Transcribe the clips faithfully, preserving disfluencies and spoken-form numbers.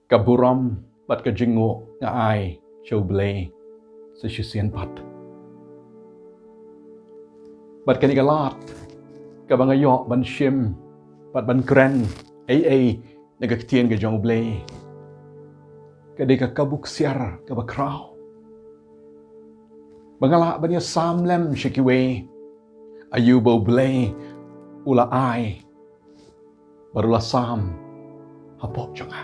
Ka burom bad ka jingnguh nga ai sha U Blei sa shisien pat. Bad kane ka lad kaba nga ïoh ban shim bad ban kren ei ei na ka ktien ka jong U Blei, ka dei ka kabu ksiar kaba khraw, ba nga lah ban ïa sam lem sha kiwei, aïu ba U Blei u la ai bad u la sam hapoh jong nga.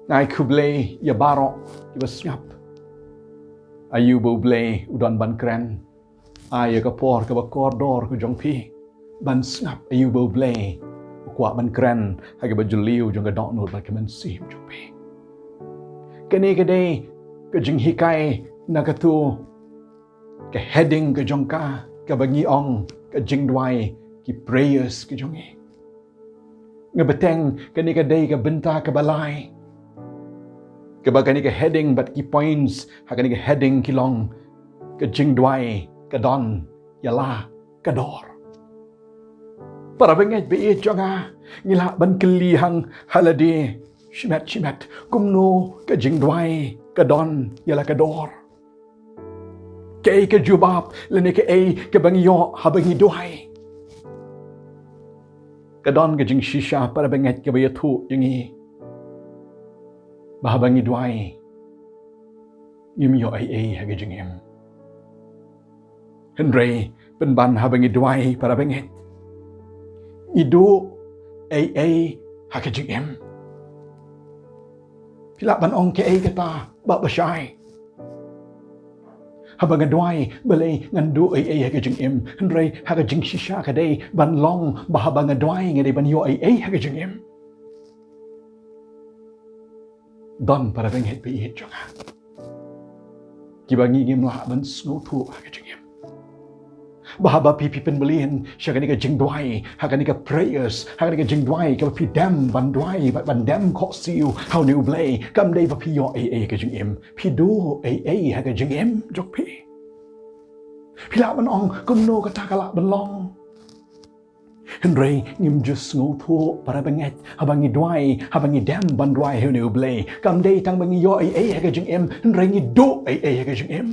Nga ai khublei ïa baroh kiba sngap, aïu ba U Blei u don ban kren. Ai ïa ka por kaba kordor ka jong phi ban sngap aïu ba U Blei u kwah ban kren ha kaba jylliew jong ka dohnud bad ka mynsiem jong phi. Kane ka dei ka jinghikai na katu ka heading ka jong ka, kaba ngi ong ka jingduwai, ki prayers ka jong ngi. Nga bteng kane ka dei ka bynta kaba lai, kaba kane ka heading bad ki points ha kane ka heading ki long: ka jingduwai ka don ïa la ka dor. Para bangeit ba ïeit jong nga, ngi lah ban kylli hang ha lade shimet shimet, kumno ka jingduwai ka don ïa la ka dor? Kaei ka jubab lane kaei kaba ngi ïoh haba ngi duwai? Ka don ka jingshisha, para bangeit, kaba ïathuh ïa ngi ba haba ngi duwai ngim ïoh ei ei ha ka jingim. Hynrei pynban haba ngi duwai, para bangeit, ngi duh ei ei ha ka jingim. Phi lah ban ong, kaei kata, Bah Bashai? Haba nga duwai balei ngan duh ei ei ha ka jingim, hynrei ha ka jingshisha ka dei ban long ba haba nga duwai nga dei ban ïoh ei ei ha ka jingim. Don, para bangeit ba ïeit jong nga, kiba ngi ngim lah ban sngewthuh ha ka jingim, ba haba phi, phi pynmlien sha kane ka jingduwai, ha kane ka prayers, ha kane ka jingduwai kaba phi dem ban duwai, ba, ban dem khohsiew ha une U Blei, kam dei ba phi ïoh ei ei ha ka jingim. Phi duh ei ei ha ka jingim jong phi. Phi lah ban ong, kumno kata ka lah ban long? Hynrei ngim ju sngewthuh, para bangeit, haba ngi duwai, haba ngi dem ban duwai ha une U Blei, kam dei tang ba ngi ïoh ei ei ha ka jingim, hynrei ngi duh ei ei ha ka jingim.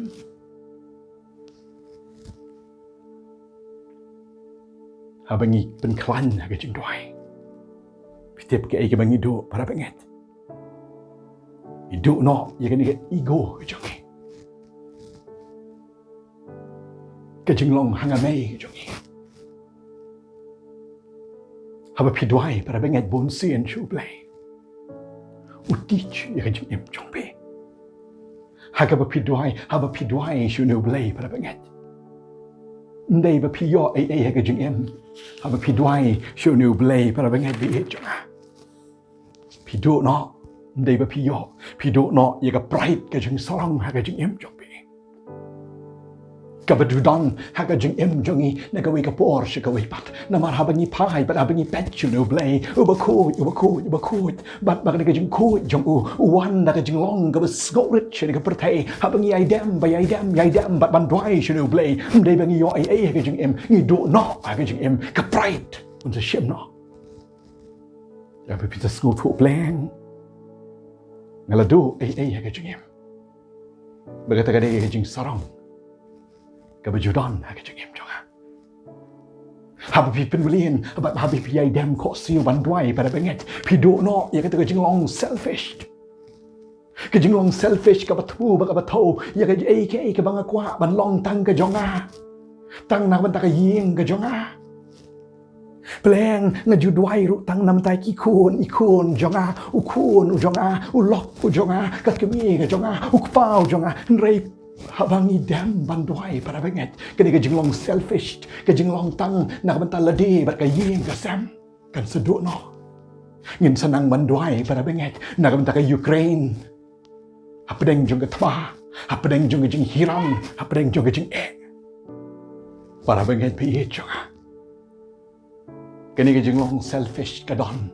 Haba ngi pynkhlaiñ ha ka jingduwai, phi tip kaei kaba ngi duh, para bangeit? Ngi duh noh ïa kane ka ego ka jong ngi, ka jinglong hangmei ka jong ngi. Haba phi duwai, para bangeit, bunsien sha U Blei, u teach ïa ka jingim jong phi. Ha kaba phi duwai, haba phi duwai sha une U Blei, para bangeit, ym dei ba phi ïoh ei ei ha ka jingim. Haba phi duwai sha une U Blei, para bangeit ba ïeit jong nga, phi duh noh, ym dei ba phi ïoh, phi duh noh ïa ka pride, ka jingsarong ha ka jingim jong phi, kaba ju don ha ka jingim jong ngi na kawei ka por sha kawei pat. Namar haba ngi phai bad haba ngi peit sha une U Blei uba khuid, uba khuid, uba khuid, bad ba kane ka jingkhuid jong u, u wan da ka jinglong kaba sngewrit sha kane ka pyrthei, haba ngi ïai dem, ba ïai dem, ïai dem bad ban duwai sha une U Blei, ym dei ba ngi ïoh ei ei ha ka jingim, ngi duh noh ha ka jingim, ka pride un sa shim noh. Ïa phi, phi sa sngewthuh pleng, nga la duh ei ei ha ka jingim. Ba kata ka dei ka jingsarong kaba ju don ha ka jingim jong nga. Haba phi pynmlien, haba, haba phi ïai dem khohsiew ban duwai, para bangeit, phi duh noh ïa kata ka jinglong selfish, ka jinglong selfish kaba thmu bad kaba thew ïa kaei kaei kaba nga kwah ban long tang ka jong nga, tang na bynta ka ïing ka jong nga. Pleng, nga ju duwai ruh tang na bynta ki khun, i khun jong nga, u khun u jong nga, u lok u jong nga, ka kmie ka jong nga, u kpa u jong nga. Hynrei haba ngi dem ban duwai, para bangeit, kane ka jinglong selfish, ka jinglong tang na bynta lade bad ka ïing ka sem, kan sa duh noh. Ngin sa nang ban duwai, para bangeit, na bynta ka Ukraine, hapdeng jong ka thma, hapdeng jong ka jinghiar, hapdeng jong ka jingeh. Para bangeit ba ïeit jong nga, kane ka jinglong selfish ka don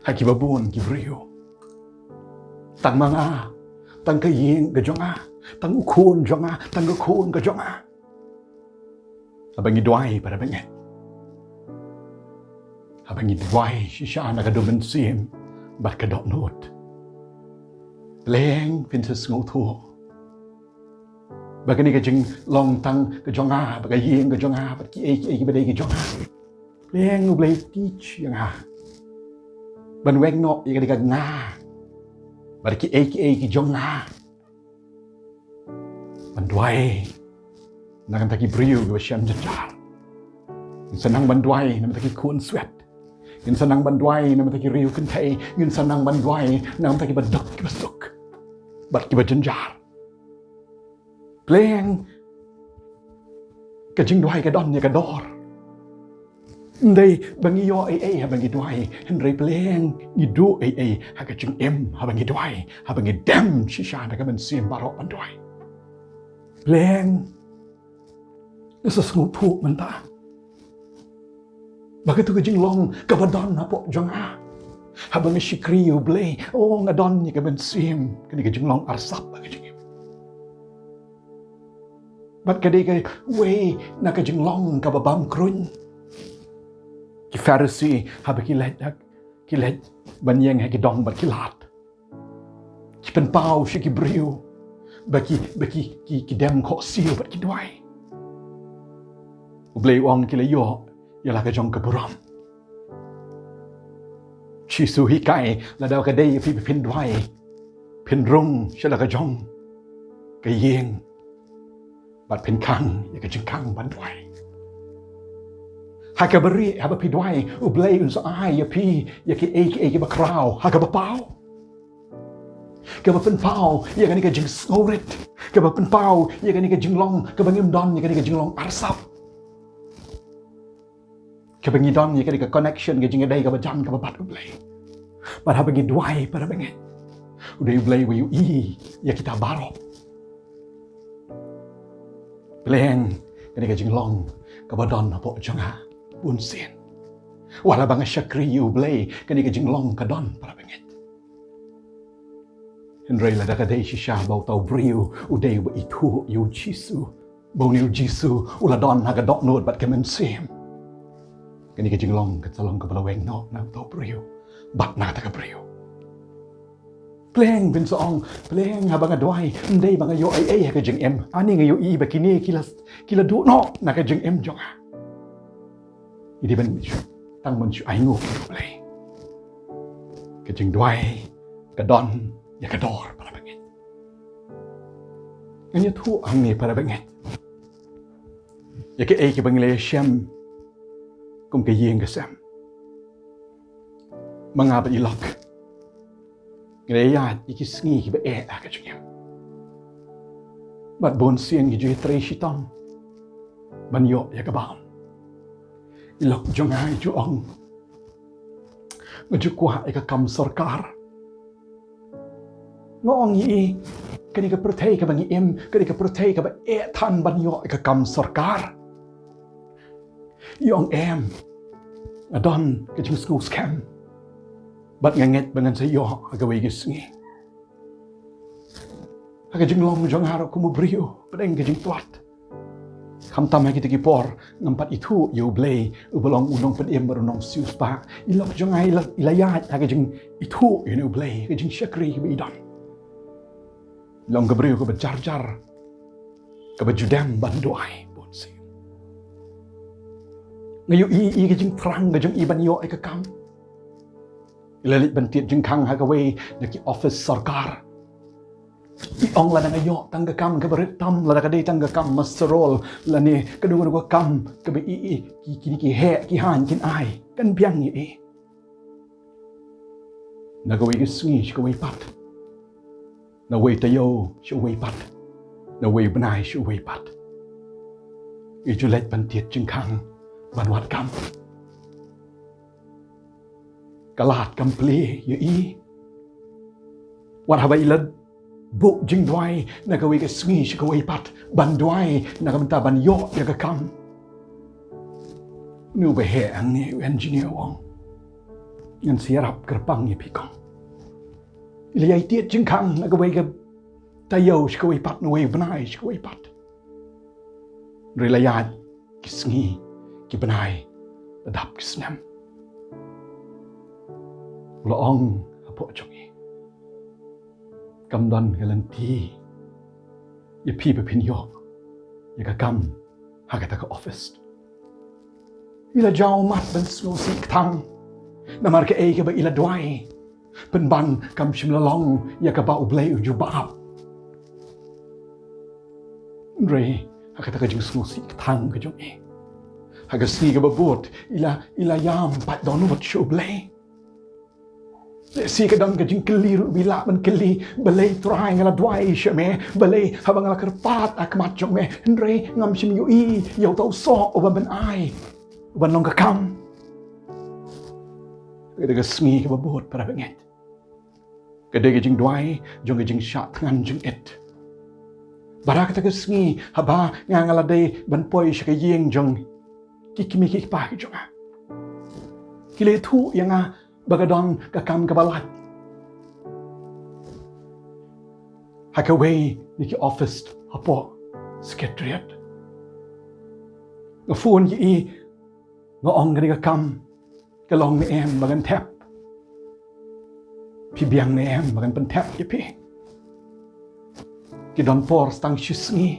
ha kiba bun ki briew. Tang ma nga, tang ka ïing ka jong nga, tang u khun jong nga, tang ka khun ka jong nga. Haba ngi duwai, para bangeit, Haba ngi duwai shisha na ka duh mynsiem bad ka dohnud, pleng phin sa sngewthuh ba kane ka jinglong tang ka jong nga bad ka ïing ka jong nga bad kiei kiei kiba dei ka jong nga. Pleng U Blei u teach ïa nga ban weng noh ïa kane ka nga bad kiei kiei ki jong nga. Ban duwai na ka bynta ki briew kiba shem jynjar. Ngin sa nang ban duwai na ka bynta ki khun swet. Ngin sa nang ban duwai na ka bynta ki riew kynthei. Ngin sa nang ban duwai na ka bynta kiba duk kiba suk bad kiba jynjar. Pleng ka jingduwai ka don ïa ka dor. Ym dei ba ngi ïoh ei ei haba ngi duwai, hynrei pleng ngi duh ei ei ha ka jingim haba ngi duwai, haba ngi dem shisha na ka mynsiem baroh ban duwai. Pleng ngi sa sngewthuh mynta ba katu ka jinglong kaba don hapoh jong nga haba nga shakri ïa U Blei, oh, nga don ïa ka mynsiem kane ka jinglong arsap ha ka jingim. Bad ka dei kawei na ka jinglong kaba bam kruiñ. Ki Pharisi haba ki leit, ki leit ban ïeng ha ki dong bad ki lad, ki pynpaw sha ki briew ba ki, ba ki, ki, ki dem khohsiew bad ki duwai. U Blei u ong ki la ïoh ïa la ka jong ka burom. Jisu hikai, lada ka dei ïa phi ba phin duwai, phin rung sha la ka jong ka ïing bad phin khang ïa ka jingkhang ban duwai. Ha kaba rieh haba phi duwai, U Blei un sa ai ïa phi ïa kiei kiei kiba khraw ha kaba paw, kaba pynpaw ïa kane ka jingsngewrit, kaba pynpaw ïa kane ka jinglong kaba ngim don ïa kane ka jinglong arsap, kaba ngi don ïa kane ka connection, ka jingïadei kaba jan kaba bad U Blei. Bad haba ngi duwai, para bangeit, U dei U Blei uba ïohi ïa kita baroh. Pleng kane ka jinglong kaba don hapoh jong nga bunsien. Wat haba nga shakri ïa U Blei, kane ka jinglong ka don, para bangeit. Hynrei lada ka dei shisha ba uta u briew u dei uba ithuh ïa U Jisu, ba une U Jisu u la don ha ka dohnud bad ka mynsiem, kane ka jinglong kan sa long kaba la weng noh na uta u briew bad na kata ka briew. Pleng phin sa ong, pleng haba nga duwai, ym dei ba nga ïoh ei ei ha ka jingim. Ani nga ïohi ba kine ki la, ki la duh noh na ka jingim jong nga. Ngi dei ban shu, tang ban shu ainguh ïa U Blei. Ka jingduwai ka don ïa ka dor, para bangeit. Ngan ïathuh hangne, para bangeit, ïa kaei kaba ngi la ïashem kum ka ïing ka sem. Ma nga bad i lok ngi la ïaid ïa ki sngi kiba eh ha ka jingim. Bad bunsien ngi ju ïatrei shitom ban ïoh ïa ka bam. I lok jong nga i ju ong, nga ju kwah ïa ka kam sorkar. Nga ong ïa i, kane ka pyrthei kaba ngi im, kane ka pyrthei kaba eh than ban ïoh ïa ka kam sorkar. I ong em, nga don ka jingsngewskhem bad nga ngeit ba ngan sa ïoh ha kawei ka sngi. Ha ka jinglong jong nga ruh kum u briew, pdeng ka jingtlot, khamtam ha kita ki por ngam pat ithuh ïa U Blei uba long u nongpynim bad u nongsiewspah. I lok jong nga i la, i la ïaid ha ka jingithuh ïa une U Blei, ka jingshakri kaba i don. I long ka briew kaba jar jar, kaba ju dem ban duwai bunsien. Nga ïohi ïa ka jingthrang ka jong i ban ïoh ïa ka kam. I la leit ban tied jingkhang ha kawei na ki office sorkar. I ong, lada nga ïoh tang ka kam kaba rit tam, lada ka dei tang ka kam master roll, lane kano kano ka kam kaba i, i, ki, kine ki heh ki haiñ kin ai, kan biang ïa i. Na kawei ka sngi sha kawei pat, na wei taïew sha wei pat, na wei bnai sha wei pat, i ju leit ban tied jingkhang ban wad kam. Ka lad kam plie ïa i. Wat haba i la buh jingduwai na kawei ka sngi sha kawei pat, ban duwai na ka bynta ban ïoh ïa ka kam, une uba heh hangne, u engineer, u ong, ngan sa ïarap kyrpang ïa phi kong. I la ïai tied jingkhang na kawei ka taïew sha kawei pat, na wei bnai sha kawei pat. Hynrei la ïaid ki sngi, ki bnai, la dap ki snem. La ong hapoh jong i, kam don ka lynti ïa phi ba phin ïoh ïa ka kam ha kata ka office. I la jaw mat ban sngewsih kthang namar kaei kaba i la duwai, pynban kam shym la long ïa kaba U Blei u jubab. Hynrei ha kata ka jingsngewsih kthang ka jong i, ha ka sngi kaba bud i la, i la ïam pat dohnud sha U Blei. Lehse ka don ka jingkylli ruh ba i lah ban kylli, balei Trai nga la duwai sha me, balei haba nga la kyrpad ha khmat jong me, hynrei ngam shym ïohi ïa uta u soh uban ban ai, uban long ka kam. Kata ka sngi kaba bud, para bangeit, ka dei ka jingduwai jong ka jingshah thngan jingit. Bad ha kata ka sngi haba nga, nga la dei ban poi sha ka ïing jong ki kmie ki kpa ki jong nga, ki la ïathuh ïa nga ba ka don ka kam kaba lait ha kawei na ki office hapoh Secretariat. Nga phone ïa i, nga ong, kane ka kam ka long ne em ba ngan thep? Phi biang ne em ba ngan pynthep ïa phi? Ki don por sa tang shi sngi,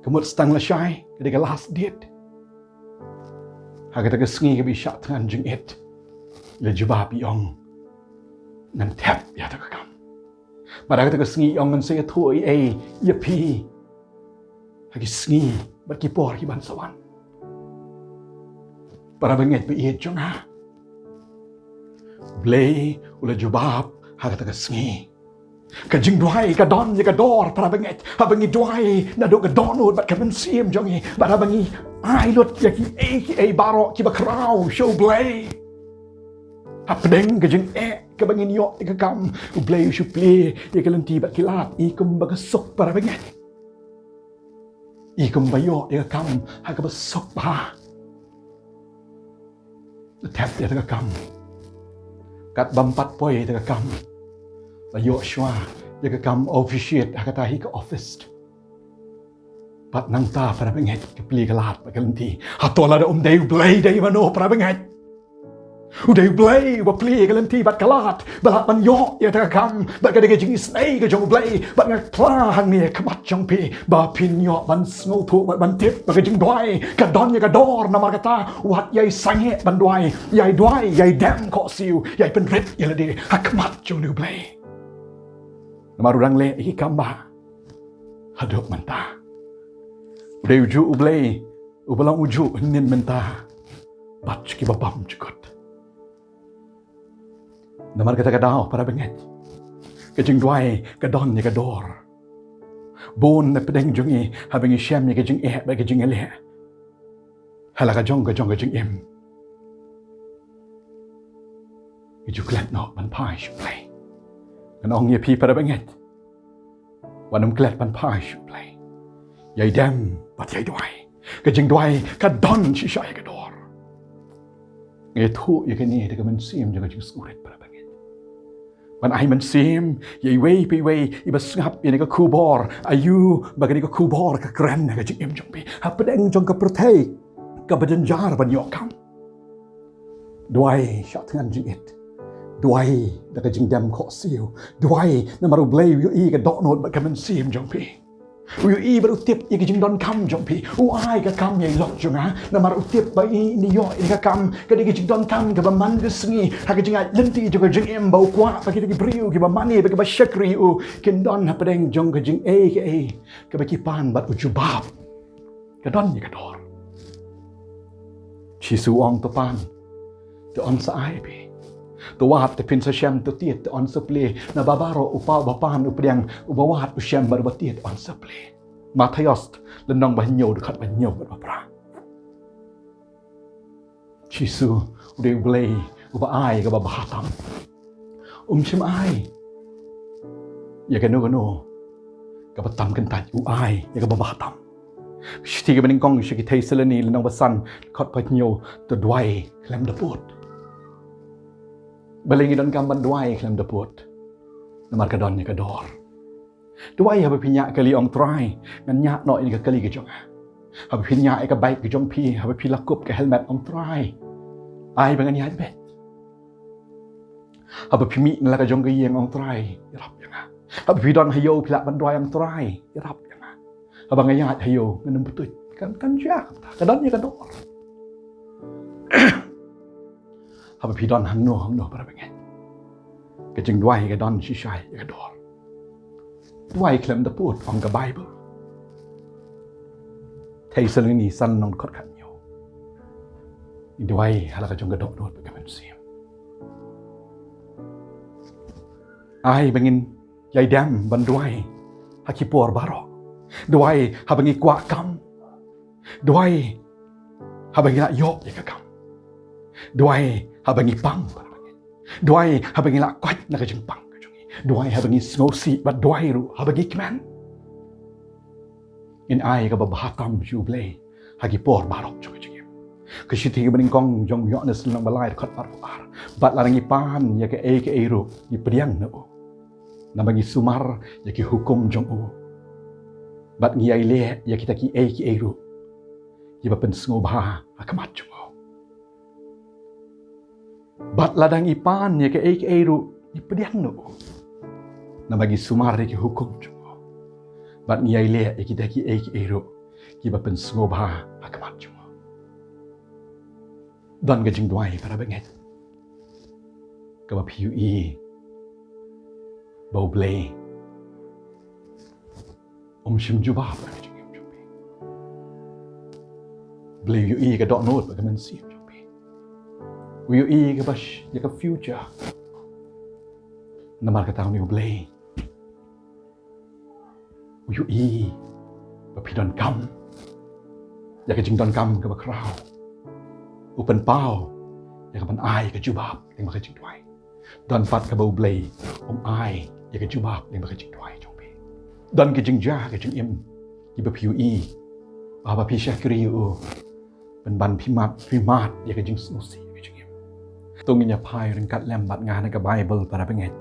ka mut sa tang lashai, ka dei ka last date. Ha kata ka sngi kaba i shah thngan jingit, i la jubab, i ong, ngan thep ïa kata ka kam. Bad ha kata ka sngi i ong, ngan sa ïathuh ei ei ïa phi ha ki sngi bad ki por ki ban sa wan. Para bangeit ba ïeit jong nga, U Blei u la jubab ha kata ka sngi. Ka jingduwai ka don ïa ka dor, para bangeit. Haba ngi duwai naduh ka dohnud bad ka mynsiem jong ngi, bad haba ngi ai lut ïa kiei kiei baroh kiba khraw sha U Blei, hapdeng ka jingeh kaba ngin ïoh ïa ka kam, U Blei u shu plie ïa ka lynti bad ki lad, i kumba ka suk, para bangeit. I kumba ïoh ïa ka kam ha kaba suk bha. La thep ïa kata ka kam. Katba ym pat poi ïa kata ka kam, la ïoh shuwa ïa ka kam officiate ha kata hi ka office. Bad nangta, para bangeit, ka plie ka lad bad ka lynti. Hato lada um dei U Blei, dei mano, para bangeit? U dei U Blei uba plie ka lynti bad ka lad ba lah ban ïoh ïa kata ka kam. Bad ka dei ka jingisynei ka jong U Blei, bad nga kla hangne ha khmat jong phi ba phin ïoh ban sngewthuh bad ban tip ba ka jingduwai ka don ïa ka dor. Namar kata, wat ïai sangeh ban duwai, ïai duwai, ïai dem khohsiew, ïai pynrit ïa lade ha khmat jong U Blei. Namar u dang leh ïa ki kam bha haduh mynta. U dei ujuh U Blei uba long ujuh hynnin mynta bad sha kiba bymjukut. Namar kata ka daw, para bangeit, ka jingduwai ka don ïa ka dor. Bun na pdeng jong ngi, haba ngi shem ïa ka jingeh bad ka jingïaleh ha la ka jong ka jong ka jingim, ngi ju klet noh ban phai sha U Blei. Ngan ong ïa phi, para bangeit, wat nym klet ban phai sha U Blei. Ïai dem bad ïai duwai. Ka jingduwai ka don shisha ïa ka dor. Nga ïathuh ïa kane da ka mynsiem jong ka jingsngewrit, para bangeit. Ban ai mynsiem ïa iwei pa iwei iba sngap ïa kane ka khubor, aïu ba kane ka khubor ka kren ha ka jingim jong phi. Hapdeng jong ka pyrthei kaba jynjar ban ïoh kam, duwai shah thngan jingit. Duwai da ka jingdem khohsiew. Duwai namar U Blei u ïohi ka dohnud bad ka mynsiem jong phi. U ïohi bad u tip ïa ka jingdonkam jong phi. U ai ka kam ïa i lok jong nga namar u tip ba i, i ïoh ïa ka kam. Ka dei ka jingdonkam kaba man ka sngi. Ha ka jingïaid lynti jong ka jingim ba u kwah ba kita ki briew kiba mane bad kiba shakri ïa u kin don hapdeng jong ka jingaiei kaba ki pan bad u jubab. Ka don ïa ka dor. Jisu u ong, to pan, te yn sa ai ïa phi. To wad, te phin sa shem. To tied, te yn sa plie. Naba baroh u pa uba pan u pdiang, uba wad u shem bad uba tied yn sa plie. Mathaios lynnong ba hynñiew, dkhot ba hynñiew bad ba phra. Jisu u dei U Blei uba ai kaba bha tam. Um shym ai ïa kano kano kaba tam kyntait, u ai ïa kaba bha tam. Shithi kaba nyngkong sha ki Thessaloni lynnong ba san, dkhot ba hynñiew, to duwai khlem da pud. Balei ngi donkam ban duwai khlem da pud? Namar ka don ïa ka dor. Duwai haba phi ñiah kali, ong, Trai, ngan ñiah noh ïa ka kali ka jong nga. Haba phi ñiah ïa ka bike ka jong phi, haba phi la kup ka helmet, ong, Trai, ai ba ngan ïaid beit. Haba phi mih na la ka jong ka ïing, ong Trai, ïarap ïa nga. Haba phi don ha ïew phi lah ban duwai, ong Trai, ïarap ïa nga. Haba nga ïaid ha ïew ngan ym pyntuid. Kan, kan jia kata. Ka don ïa ka dor. Haba phi don hangno hangno para bangeit, ka jingduwai ka don shisha ïa ka dor. Duwai khlem da pud, ong ka Baibl. Thessaloni san, nong dkhot khathynñiew. Duwai ha la ka jong ka dohnud bad ka mynsiem. Ai ba ngin ïai dem ban duwai ha ki por baroh. Duwai haba ngi kwah kam. Duwai haba ngi lah ïoh ïa ka kam. Duwai haba ngi pang. Duwai haba ngi lah koit na ka jingpang ka jong ngi. Duwai haba ngi sngewsih, bad duwai ruh haba ngi kmen. Ngin ai kaba bha tam sha U Blei ha ki por baroh jong ka jingim. Ka shithi kaba nyngkong jong u Ïoannis lynnong ba lai dkhot arphew ar. Bad lada ngi pan ïa kaei kaei ruh, ngi pdiang na u. Namar ngi sumar ïa ki hukum jong u. Bad ngi ïai leh ïa kita kiei kiei ruh kiba pynsngewbha ha khmat jong u. Bad lada ngi pan ïa kaei kaei ruh, ngi pdiang na u. Namar ngi sumar ïa ki hukum jong u. Bad ngi ïai leh ïa kita kiei kiei ruh kiba pynsngewbha ha khmat jong u. Don ka jingduwai para bangeit kaba phi ïohi ba U Blei um shym jubab ha ka jingim jong phi. U Blei u ïohi ka dohnud bad ka mynsiem jong phi. U ïohi kaba sh-, ïa ka future. Namar kata une U Blei u ïohi ba phi donkam ïa ka jingdonkam kaba khraw. U pynpaw ïa ka ban ai ka jubab lyngba ka jingduwai. Don pat kaba U Blei um ai ïa ka jubab lyngba ka jingduwai jong phi. Don ki jingjia ha ka jingim kiba phi ïohi ba haba phi shakri ïa u, pynban phi mad, phi mad ïa ka jingsngewsih ha ka jingim. To ngin ïa phai ryngkat lem bad nga na ka Baibl para bangeit.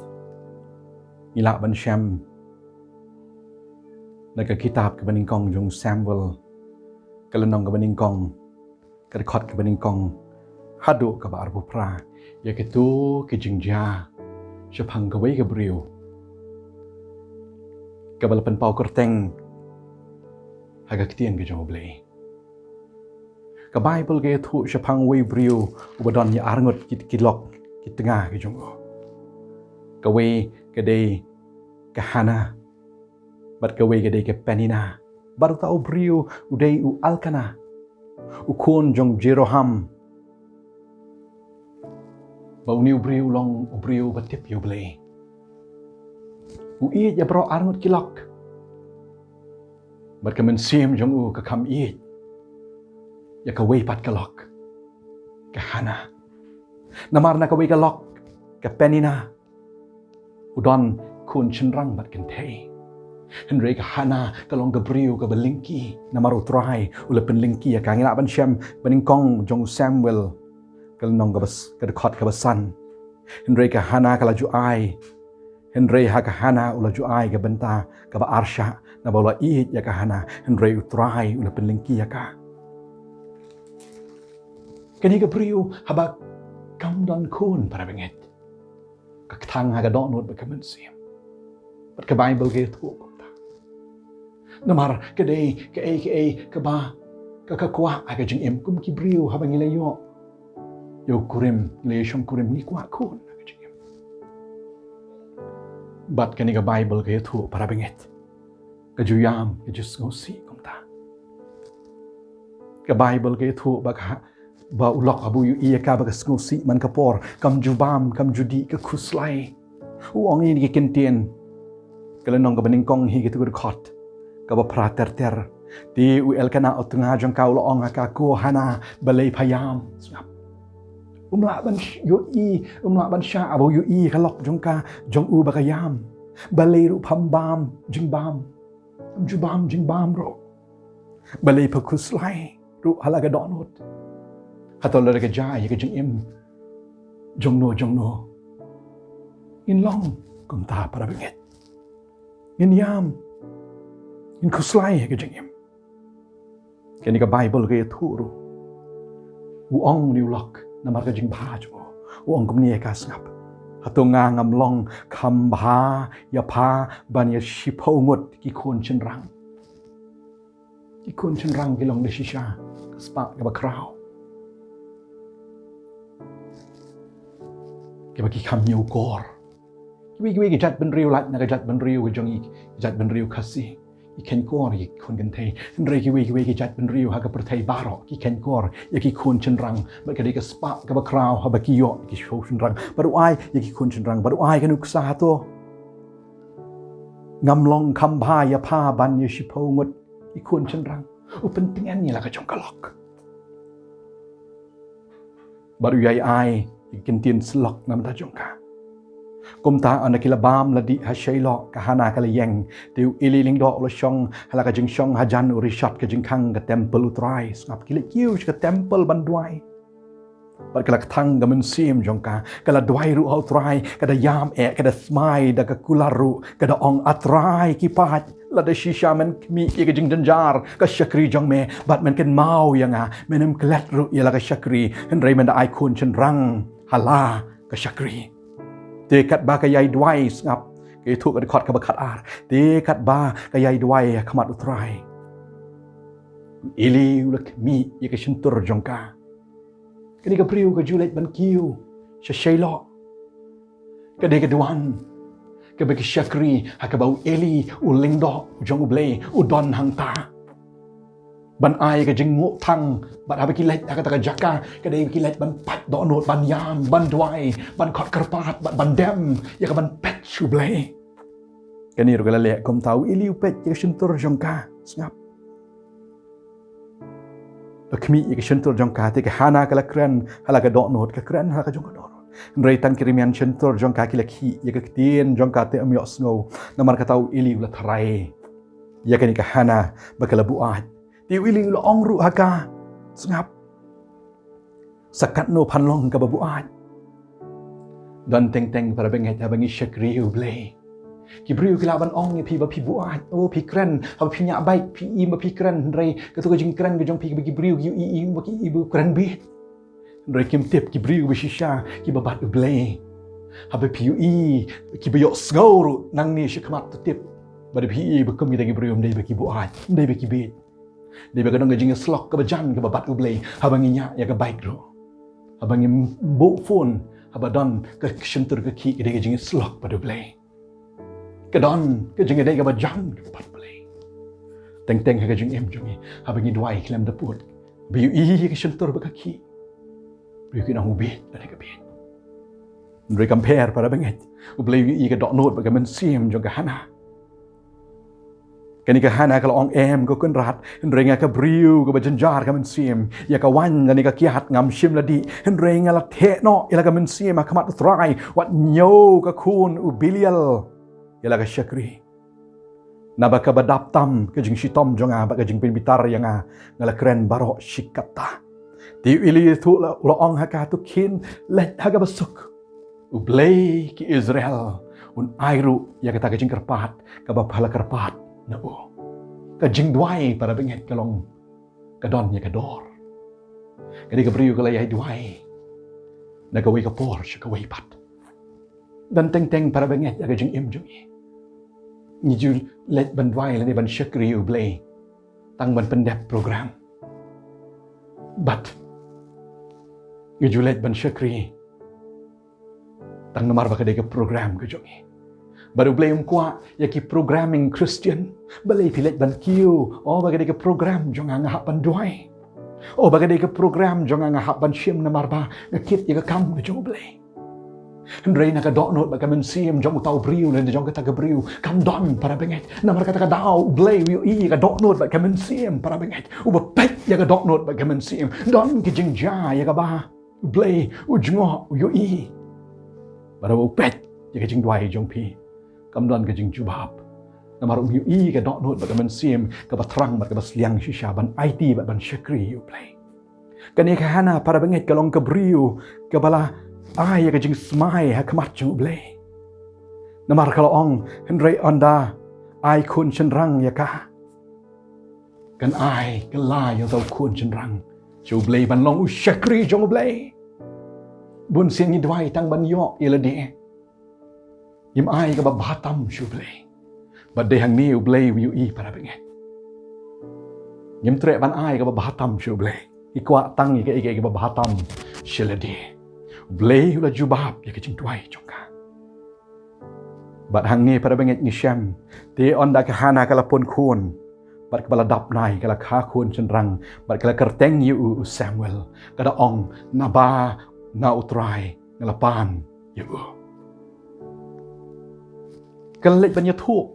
Ngi lah ban shem na ka kitab kaba nyngkong jong u Samuel, ka lynnong kaba nyngkong, ka dkhot kaba nyngkong haduh kaba arphew phra, ïa kito ki jingjia shaphang kawei ka briew kaba la pynpaw kyrteng ha ka ktien ka jong U Blei. Ka Baibl ka ïathuh shaphang uwei u briew uba don ïa arngut ki, ki lok ki tnga ki jong u. Kawei ka dei ka Hana, bad kawei ka dei ka Penina. Bad uta u briew u dei u Elkana, u khun jong Jeroham. Ba une u briew u long u briew uba tip ïa U Blei. U ïeit ïa baroh arngut ki lok. Bad ka mynsiem jong u ka kham ïeit ïa kawei pat ka lok, ka Hana. Namar na kawei ka lok, ka Penina, u don khun shynrang bad kynthei. Hynrei ka Hana ka long ka briew kaba lyngkhi, namar U Trai u la pynlyngkhi ïa ka. Ngi lah ban shem ba nyngkong jong u Samuel, ka lynnong kaba s-, ka dkhot kaba san. Hynrei ka Hana ka la ju ai. Hynrei ha ka Hana u la ju ai ka bynta kaba arshah, naba u la ïeit ïa ka Hana, hynrei U Trai u la pynlyngkhi ïa ka. Kane ka briew haba kam don khun para bangeit, ka kthang ha ka dohnud bad ka mynsiem. Bad ka Baibl ka ïathuh kumta. Namar ka dei kaei kaei kaba ka, ka kwah ha ka jingim, kum ki briew haba ngi la ïoh ïa u kurim, ngi la ïa shongkurim, ngi kwah khun ha ka jingim. Bad kane ka Baibl ka ïathuh para bangeit, ka ju ïam, ka ju sngewsih kumta. Ka Baibl ka ïathuh ba ka, ba u lok haba u ïohi ïa ka ba ka sngewsih man ka por, kam ju bam, kam ju dih, ka khuslai. U ong ïa kine ki kyntien, ka lynnong kaba nyngkong hi, kito ki dkhot kaba phra ter ter. Te u Elkana u tnga jong ka u la ong ha ka, ko Hana, balei pha ïam? Sngap. Um lah ban sh-, ïohi, um lah ban shah haba u ïohi ïa ka lok jong ka, jong u ba ka ïam. Balei ruh pham bam jingbam? Pham ju bam jingbam ruh. Balei pha khuslai ruh ha la ka dohnud? Hato lada ka jia ïa ka jingim jongno jongno, ngin long kumta para bangeit. Ngin ïam, ngin khuslai ïa ka jingim. Kane ka Baibl ka ïathuh ruh. U ong une u lok namar ka jingbha jong u. U ong kumne ïa ka, sngap. Hato nga ngam long kham bha ïa pha ban ïa shiphew ngut ki khun shynrang? Ki khun shynrang ki long da shisha ka spah kaba khraw, kiba ki kham ñiewkor. Kiwei kiwei ki jaitbynriew, lait na ka jaitbynriew ka jong i, ka jaitbynriew Khasi, ki kheiñkor ïa ki khun kynthei. Hynrei kiwei kiwei ki jaitbynriew ha ka pyrthei baroh ki kheiñkor ïa ki khun shynrang. Bad ka dei ka spah kaba khraw haba ki ïoh ïa ki khun shynrang. Bad u ai ïa ki khun shynrang, bad u ai ka nuksa, hato ngam long kham bha ïa pha ban ïa shiphew ngut ki khun shynrang? U pyntngen ïa la ka jong ka lok. Bad u ïai ai ïa ki ktien syllok na ka bynta jong ka. Kumta haba ki la bam la dih ha Shiloh, ka Hana ka la ïeng. Te u Eli lyngdoh u la shong ha la ka jingshong hajan u rishot ka jingkhang ka temple U Trai. Sngap, ki leit kiew sha ka temple ban duwai. Bad ka la kthang ka mynsiem jong ka, ka la duwai ruh ha U Trai, ka da ïam eh, ka da smai da ka kular ruh, ka da ong, A Trai ki paid, lada shisha men khmih ïa ka jingjynjar ka shakri jong me, bad men kynmaw ïa nga, men ym klet ruh ïa la ka shakri, hynrei men da ai khun shynrang ha la ka shakri. Te katba ka ïai duwai, sngap, ka ïathuh ka dkhot kaba khatar. Te katba ka ïai duwai ha khmat U Trai, Eli u la khmih ïa ka shyntur jong ka. Kane ka briew ka ju leit ban kiew sha Shiloh. Ka dei ka duwan kaba ki shakri ha kaba u Eli u lyngdoh u jong U Blei u don hangta ban ai ka jingnguh thang. Bad haba ki leit ha kata ka jaka, ka dei ki leit ban pait dohnud, ban ïam, ban duwai, ban khot kyrpad, bad ban dem ïa ka ban peit sha U Blei. Kane ruh ka la leh kumta, u Eli u peit ïa ka shyntur jong ka. Sngap. La khmih ïa ka shyntur jong ka, te ka Hana ka la kren ha la ka dohnud, ka kren ha la ka jong ka dohnud. Hynrei tang ki rmian shyntur jong ka ki la khih ïa ka ktien jong ka, te ym ïohsngew. Namar kata u Eli u la tharai ïa kane ka Hana ba ka la buaid. Te u Eli u la ong ruh ha ka, sngap, sa katno phan long kaba buaid? Don teng teng, para bangeit, haba ngi shakri ïa U Blei, ki briew ki lah ban ong ïa phi ba phi buaid. O, phi kren, haba phi ñiah bike phi i ba phi kren, hynrei kato ka jingkren ka jong phi kaba ki briew ki ïohi, i ba ki i ba kren bieit. Hynrei kim tip ki briew ba shisha kiba bat U Blei, haba phi ïohi, kiba ïohsngew ruh nangne shakhmat, to tip ba da phi i ba kum kita ki briew ym dei ba ki buaid, ym dei ba ki bieit. Dei ba ka don ka jingïasyllok kaba jan kaba bat U Blei haba ngi ñiah ïa ka bike ruh, haba ngim buh phone, haba don ka shyntur ka khih, ka dei ka jingïasyllok bad U Blei. Ka don ka jingïadei kaba jan kaba bat U Blei. Teng teng ha ka jingim jong ngi, haba ngi duwai khlem da pud, ba ïohi ïa ka shyntur bad ka khih, briew kin ong u bieit lane ka bieit. Hynrei kam pher, para bangeit, U Blei u ïohi ïa ka dohnud bad ka mynsiem jong ka Hana. Kane ka Hana ka la ong, em ko Kynrad, hynrei nga ka briew kaba jynjar ka mynsiem, ïa ka waiñ lane ka kiad ngam shym la dih, hynrei nga la theh noh ïa la ka mynsiem ha khmat U Trai, wat ñiew ka khun u Belial ïa la ka shakri. Naba kaba dap tam ka jingshitom jong nga bad ka jingpynbitar ïa nga, nga la kren baroh shi katta. Te u Eli ruh u la ong ha ka, to khie leit ha kaba suk. U Blei ki Israel un ai ruh ïa kata ka jingkyrpad kaba pha la kyrpad na u. Ka jingduwai, para bangeit, ka long ka don ïa ka dor. Ka dei ka briew ka la ïai duwai na kawei ka por sha kawei pat. Don teng teng, para bangeit, ha ka jingim jong ngi, ngi ju leit ban duwai lane ban shakri ïa U Blei tang ban pyndep program. Bad ngi ju leit ban shakri tang namar ba ka dei ka program ka jong ngi. Bad U Blei um kwah ïa ki programming Christian. Balei phi leit ban kiew? O, ba ka dei ka program jong nga, nga hap ban duwai. O, ba ka dei ka program jong nga, nga hap ban shim namar ba nga kit ïa ka kam ka jong U Blei. Hynrei na ka dohnud bad ka mynsiem jong uta u briew lane jong kata ka briew, kam don, para bangeit. Namar kata ka daw U Blei u ïohi ïa ka dohnud bad ka mynsiem, para bangeit. Uba peit ïa ka dohnud bad ka mynsiem, don ka jingjia ïa kaba U Blei u jngoh, u ïohi. Bad haba u peit ïa ka jingduwai jong phi, kam don ka jingjubab. Namar um ïohi ïa ka dohnud bad ka mynsiem kaba thrang bad kaba sliang shisha ban aiti bad ban shakri ïa U Blei. Kane ka Hana, para bangeit, ka long ka briew kaba la ai ïa ka jingsmai ha khmat jong U Blei. Namar ka la ong, hynrei ynda ai khun shynrang ïa ka, kan ai kylla ïa uta u khun shynrang sha U Blei ban long u shakri jong U Blei. Bun sien ngi duwai tang ban ïoh ïa lade. Ngim ai kaba bha tam sha U Blei. Bad dei hangne U Blei u ïohi para bangeit. Ngim treh ban ai kaba bha tam sha U Blei. Ngi kwah tang ïa kaei kaei kaba bha tam sha lade. U Blei u la jubab ïa ka jingduwai jong ka. Bad hangne para bangeit ngi shem, te ynda ka Hana ka la pun khun, bad kaba la dap nai ka la kha khun shynrang, bad ka la kyrteng ïa u, u Samuel, ka da ong, naba na U Trai nga la pan ïa u. Ka la leit ban ïathuh.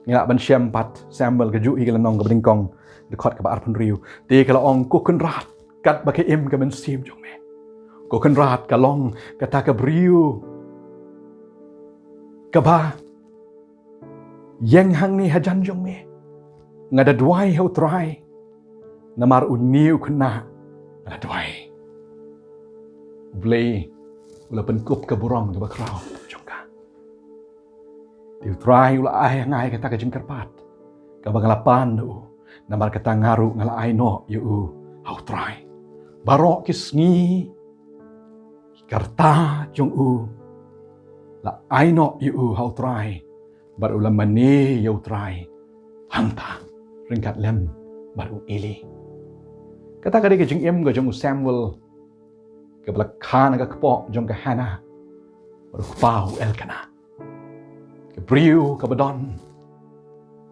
Ngi lah ban shem pat Samuel kajuh hi ka lynnong kaba nyngkong, dkhot kaba arphew hynriew. Te ka la ong, ko Kynrad, katba ka im ka mynsiem jong me. Ko Kynrad, ka long kata ka briew kaba ïeng hangne hajan jong me. Nga da duwai ha U Trai. Namar une u khynnah nga la duwai. U Blei u la pynkup ka burom kaba khraw jong ka. Te U Trai u la ai ha nga ïa kata ka jingkyrpad kaba nga la pan na u. Namar kata nga ruh nga la ai noh ïa u ha U Trai. Baroh ki sngi, ki rta jong u la ai noh ïa u ha U Trai. Bad u la mane ïa U Trai hangta ryngkat lem bad u Eli. Kata ka dei ka jingim ka jong u Samuel, kaba la kha na ka kpoh jong ka Hana bad u kpa u Elkana. Ka briew kaba don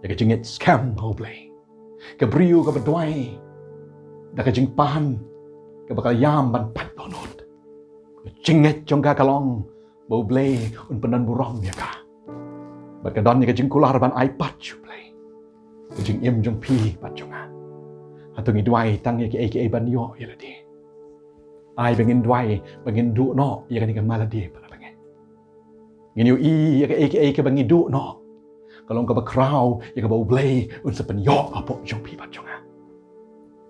ïa ka jingngeit skhem ha U Blei. Ka briew kaba duwai da ka jingpan kaba ka ïam ban pait dohnud. Ka jingngeit jong ka ka long ba U Blei un pyndon burom ïa ka. Bad ka don ïa ka jingkular ban ai pat sha U Blei. Ka jingim jong phi bad jong nga, hato ngi duwai tang ïa kiei kiei ban ïoh ïa lade? Ai ba ngin duwai ba ngin duh noh ïa kane ka malade para bangeit. Ngin ïohi ïa kaei kaei kaba ngi duh noh ka long kaba khraw ïa kaba U Blei un sa pynïoh hapoh jong phi bad jong nga.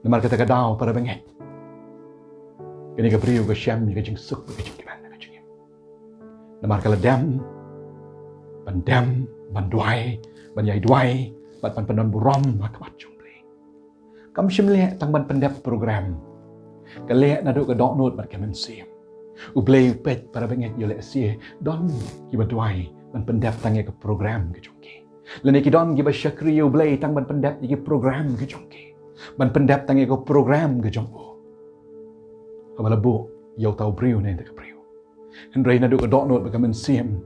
Namar kata ka daw para bangeit, kane ka briew ka shem ïa ka jingsuk bad ka jingkmen ha ka jingim. Namar ka la dem ban dem, ban duwai, ban ïai duwai bad ban pyndon burom ha khmat jong U Blei. Kam shym leh tang ban pyndep program. Ka leh naduh ka dohnud bad ka mynsiem. U Blei u peit para bangeit, ïoh lehse don kiba duwai ban pyndep tang ïa ka program ka jong ki. Lane ki don kiba shakri ïa U Blei tang ban pyndep ïa ki program ka jong ki, ban pyndep tang ïa ka program ka jong u. Haba la buh ïa uta u briew ne ïa ka briew. Hynrei naduh ka dohnud bad ka mynsiem,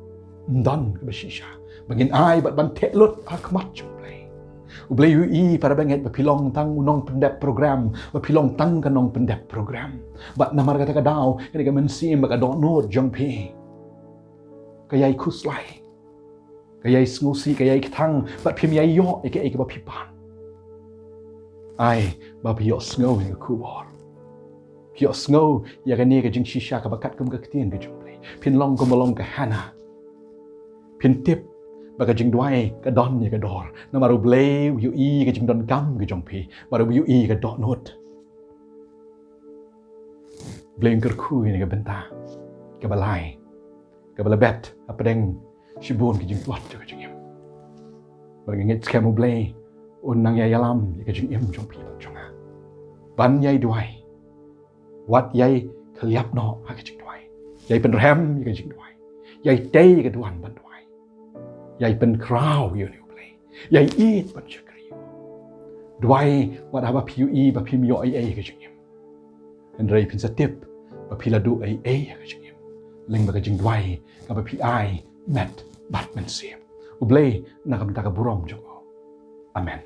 ym don kaba shisha ba ngin ai bad ban theh lut ha khmat jong U Blei. U Blei u ïohi para bangeit ba phi long tang u nongpyndep program, ba phi long tang ka nongpyndep program. Bad namar kata ka daw kane ka mynsiem bad ka dohnud jong phi ka ïai khuslai, ka ïai sngewsih, ka ïai kthang, bad phim ïai ïoh ïa kaei kaba phi pan. Ai ba phi ïohsngew ïa ka khubor, phi ïohsngew ïa kane ka jingshisha kaba katkum ka ktien ka jong U Blei. Phin long kumba long ka Hana. Phin tip ba ka jingduwai ka don ïa ka dor. Namar U Blei u ïohi ka jingdonkam ka jong phi, bad U Blei u ïohi ka dohnud. U Blei un kyrkhu ïa kane ka bynta kaba lai, kaba la bet hapdeng shibun ki jingtlot jong ka jingim. Bad nga ngeit skhem U Blei un nang ïai ïalam ïa ka jingim jong phi bad jong nga ban ïai duwai. Wat ïai khylliap noh ha ka jingduwai. Ïai pynrhem ïa ka jingduwai. Ïai tei ïa ka duwan ban duwai. Ïai pynkhraw ïa une U Blei. Ïai ïeit ban shakri ïa u. Duwai wat haba phi ïohi ba phim ïoh ei ei ha ka jingim. Hynrei phin sa tip ba phi la duh ei ei ha ka jingim lyngba ka jingduwai kaba phi ai met bad mynsiem. U Blei un nang kam da ka burom jong u. Amen.